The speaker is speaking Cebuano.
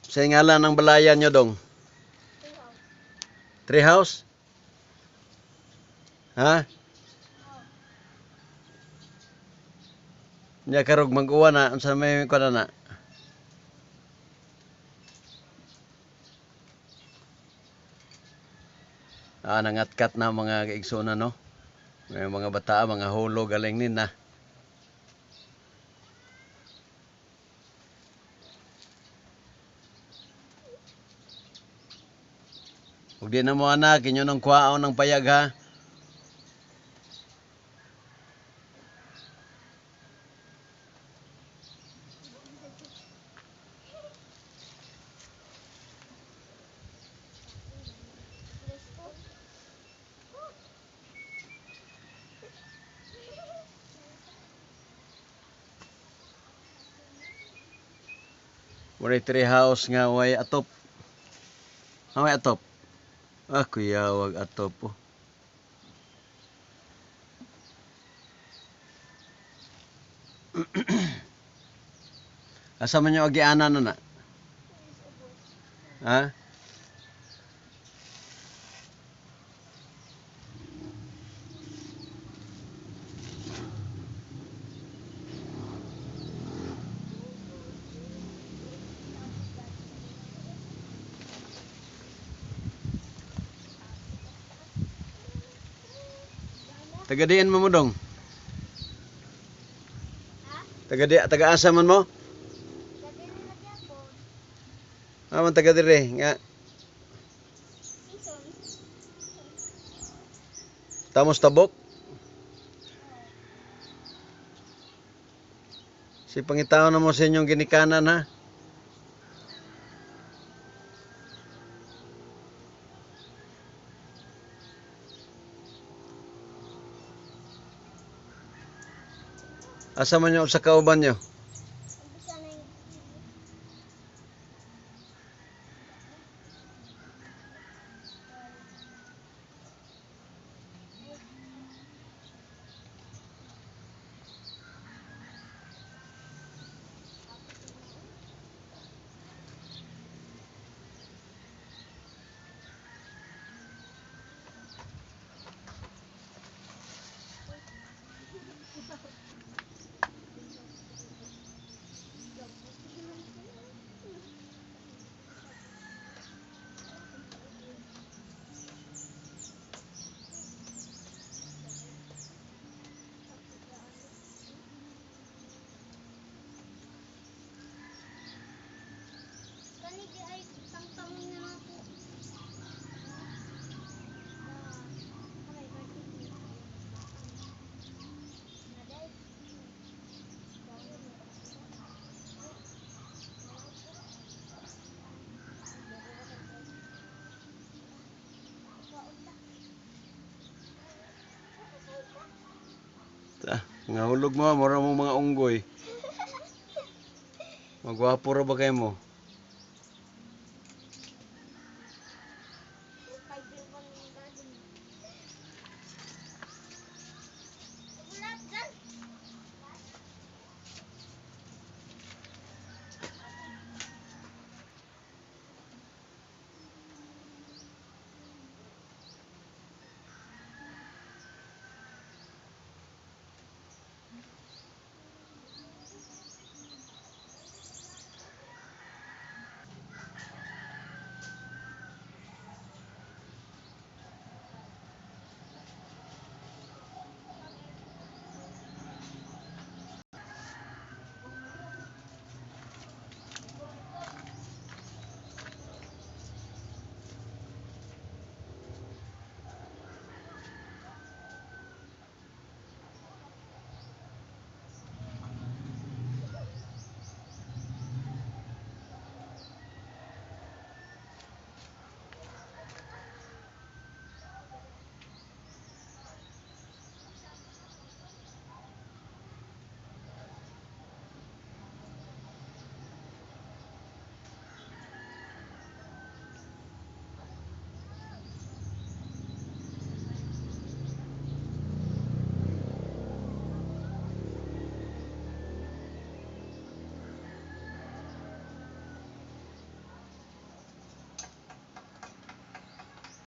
Sa ngalan ng balayan nyo dong? Treehouse? Ha? Nya karog mag-uwan na unsa may kuan na? Ah, nangatkat na mga kaigsoon, no? May mga bata, mga hulo galing nin na. Ug di na mo anak, inyo nang kuhaon ng payag ha. Mura tree house nga way atop. Ah, way atop. Ah, kuya, wag atop po. Asa man yung agianan na na? Ha? Taga diin mo mo dong? Taga di, taga asa man mo? Ah, man taga dire nga. Tamos tabok. Si pangitaon na mo sa inyong ginikanan ha. Asa man yung sa kauban nyo? Ta, nga hulog mo, mura mo mga unggoy. Magwapo ra ba kay mo?